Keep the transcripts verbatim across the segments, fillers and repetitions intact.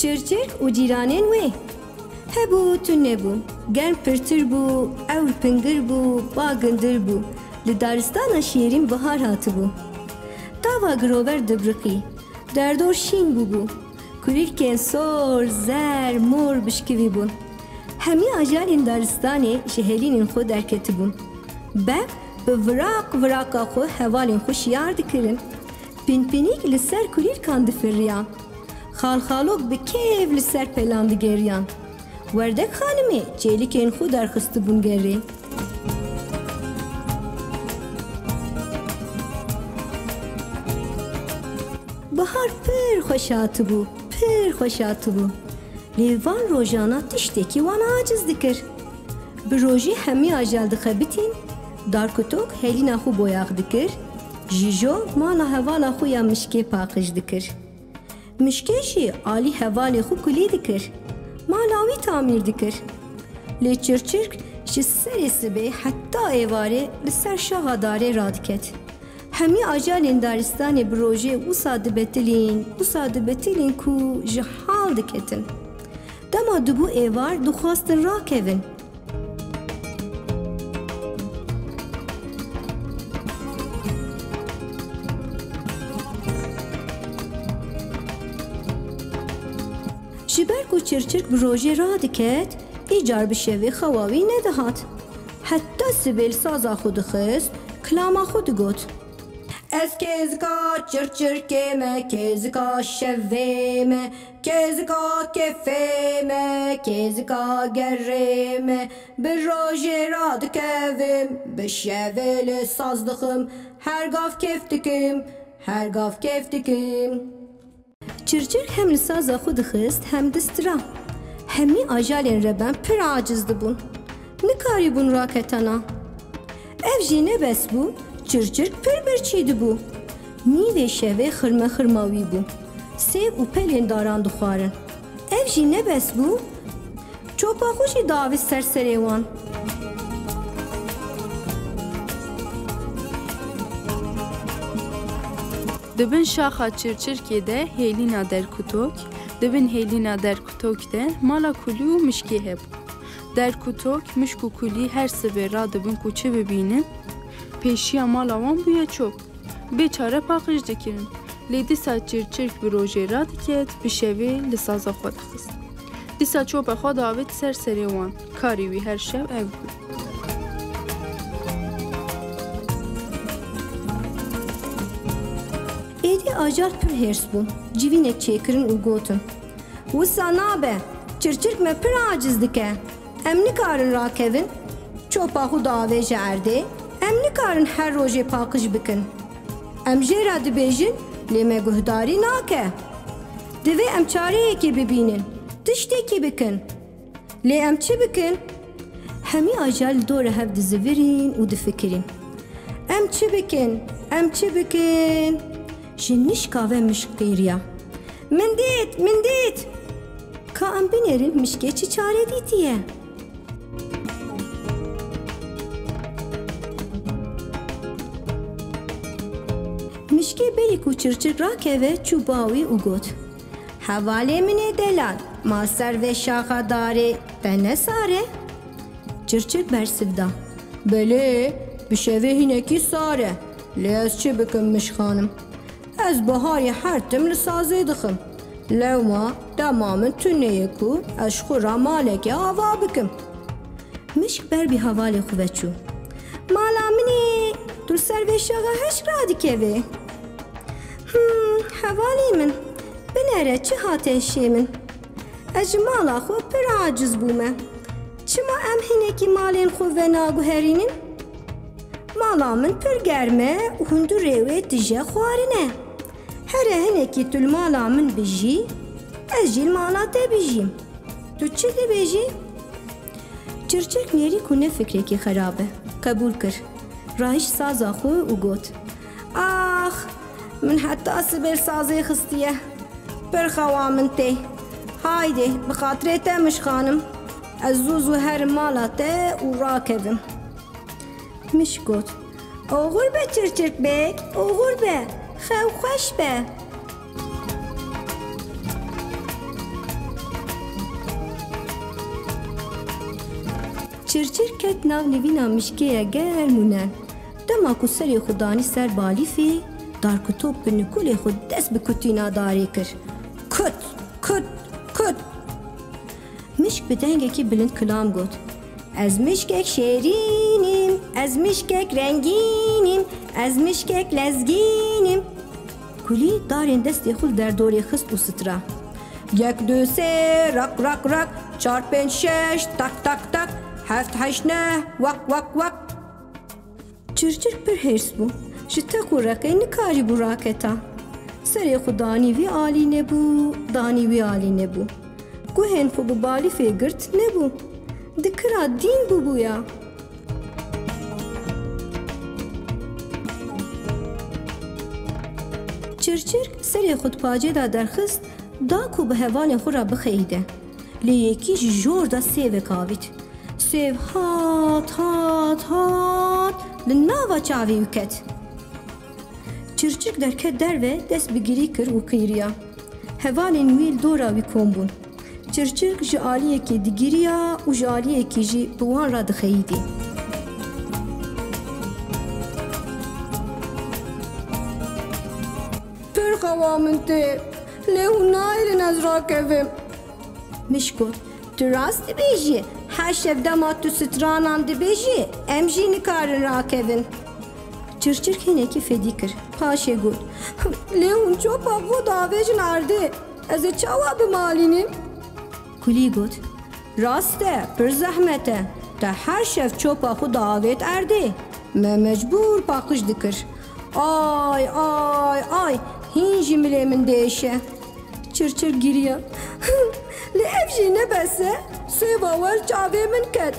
Çirçirk û cîranên wê. Hebû tune bû, germ pirtir bû, ewr pingir bû, ba gundir bû. Li daristana şêrîn bihar hatibû. Tava girover dibiriqî, derdor şîn bûbû. Kulîlkên sor, zer, mor bişkivî bûn. Hemî ajalên daristanê ji helînên xwe derketibûn. Berf bi viraq viraqa xwe hevalên xwe şiyar dikirin. Pînpînîk li ser kulîlkan difiriyan. Xalxalok bi kêf li ser pelan digeriyan. Werdek xanimê çêlikên xwe derxistibûn gerê. Bihar pir xweş hatibû, pir xweş hatibû. Lê van rojana tiştekî wan aciz dikir. Bi rojî hemî ajal dixebitîn, darkutok helîna xwe boyax dikir, jîjo mala hevala xwe ya mişkê paqij dikir. Mişkê jî alî hevalê xwe kulî dikir. Mala wî tamîr dikir. Lê çirçirk ji serê sibê heta êvarê li ser şaxa darê radiket. Hemî ajalên daristanê bi rojê wisa dibetilîn, wisa dibetilîn ku ji hal diketin. Dema dibû êvar, dixwastin rakevin. Ji ber ku çirçirk bi rojê radiket, îcar bi şevê xewa wî nedihat. Heta sibê li saza xwe dixist, kilama xwe digot. Ez kêzika çirçirkê me, kêzika şevê me, kêzika kefê me, kêzika gerê me. Bi rojê radikevim, bi şevê li saz dixim. Her gav kêf dikim, her gav kêf dikim. Çirçirk hem li saza xwe dixist hem distira. Hemî ajalên reben pir aciz dibûn. Nikarîbûn raketana. Ev jî ne bes bû, çirçirk pir birçî dibû. Nîvê şevê xirme xirma wî bû. Sêv û pelên daran dixwarin. Ev jî ne bes bû, çopa xwe jî davêt ser serê wan. Di bin şaxa çirçirkê de hêlîna derkutok, di bin hêlîna derkutok de mala kulî û mişkê hebû. Derkutok, mişk û kulî her sibê radibin ku çi bibînin, pêşiya mala wan bûye çok. Bê çare paqij dikirin. Lê dîsa çirçirk bi rojê radiket, bi şevê li saza xwe dixist. Dîsa çopa xwe davêt ser serê wan. Karê wî her şev ev bû. Êdî ajal pir hêrs bûn. Civînek çêkirin û gotin, Wisa nabe, çirçirk me pir aciz dike. Em nikarin rakevin, çopa xwe diavêje erdê. Em nikarin her rojê paqij bikin. Em jê re dibêjin, lê me guhdarî nake. Divê em çareyekê bibînin, tiştekî bikin. Lê em çi bikin? Hemî ajal li dora hev dizivirîn û difikirîn. Em çi bikin? Em çi bikin? Ji mişka ve mişk qîriya. Min dît, min dît. Ka em binêrin mişkê çi çare dîtiye. Mişkê berî ku çirçirk rakeve çû ba wî û got, Hevalê min ê delal, ma ser vê şaxa darê te ne sar e? Çirçirk bersiv da. Belê, bi şevê hinekî sar e. Lê ez çi bikim mişk xanim? Ez biharî her tim li sazê dixim. Lewma dema min tune ye ku ez ji xwe re malekê ava bikim. Mişk ber bi hevalê xwe ve çû. Mala min ê, tu li ser vê şaxa hişk radikevê. Hmm, hevalê min, binêre çi hate hişê min. Ez ji mala xwe pir aciz bûme. Çima em hinekî malên xwe venaguherînin? Mala min pir germ e û hundurê wê tije xwarin e. Here hinekî tu li mala min bijî, ez jî li mala te bijîm. Tu çi dibêjî? Çirçirk nêrî ku ne fikrekî xerab e, qebûl kir. Rahişt saza xwe û got, Ax, min heta sibê li sazê xistiye. Pir xewa min tê. Haydê, bi xatirê te mişk xanim. Ez zû zû herim mala te û rakevim. Mişk got, Oxir be çirçirk bêk, oxir be, xew xweş be. Çirçir ket nav nivîna mişkê ye germ û nerm. Dema ku serê xwe danî ser balîfê, darkutok bi nikulê xwe dest bi kutîna darê kir. Kut, kut, kut! Mişk bi dengekî bilind kilam got, "Ez mişkek şêrîn im, ez mişkek rengîn im, ez mişkek lezgîn im." Kulî darên destê xwe li derdorê xist û stira. Yek, du, sê, rak, rak, rak, çar, pênc, şeş, tak, tak, tak, heft, heşt, neh, wak, wak, wak. Çirçir pir hêrs bû. Ji teq û reqê nikarîbû raketa. Serê xwe danî vî alî nebû, danî wî alî nebû. Guhên xwe bi balîfê girt nebû. Di kira dîn bûbûya. Çirçirk serê xwe di pacê de derxist, da ku bi hevalên xwe re bixeyîde. Lê yekî ji jor de sêvek avît. Sêv hat, hat, hat, li nava çavê wî ket. Çirçirk derket derve, dest bi girî kir û qîriya. Hevalên wî li dora wî kom bûn. Çirçirk ji aliyekê digiriya û ji aliyekî jî bi wan re dixeyidî. Pir xewa min tê, lê hûn nahêlin ez rakevim. Mişk got, "Tu rast dibêjî, her şev dema tu stranan dibêjî, em jî nikarin rakevin." Çirçirk hinekî fedî kir. Paşê got, "Lê hûn çopa xwe diavêjin erdê. Ez ê çawa bimalînim?" Kulî got, "Rast e, pir zehmet e. Te her şev çopa xwe diavêt erdê. Me mecbûr paqij dikir. Ay, ay, ay, hîn jî milê min diêşe." Çirçir giriya. "Lê ev jî ne bes e, sêva we li çavê min ket.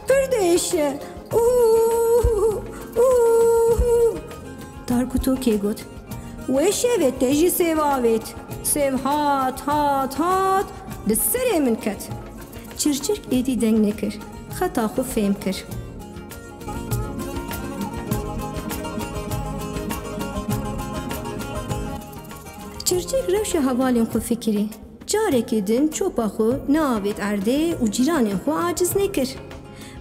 Pir diêşe. Uhu, uhu." Darkutokê got, "Wê şevê te jî sêv avêt. Sêv hat, hat, hat, li serê min ket." Çirçirk êdî deng nekir. Xeta xwe fêm kir. Çirçirk rewşa hevalên xwe fikirî. Carekê din çopa xwe neavêt erdê û cîranên xwe aciz nekir.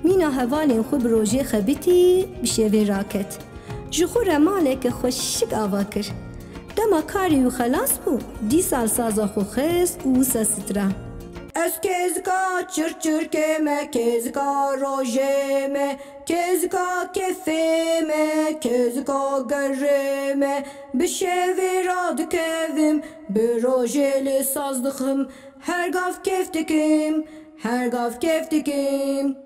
Mîna hevalên xwe bi rojê xebitî, bi şevê raket. Ji xwe re maleke xweşik ava kir. Dema karê wî xelas bû, dîsa li saza xwe xist û wisa stira. Ez kêzika çirçirkê me, kêzika rojê me, kêzika kefê me, kêzika gerê me, bi şevê radikevim, bi rojê li saz dixim, her gav kêf dikim, her gav kêf dikim.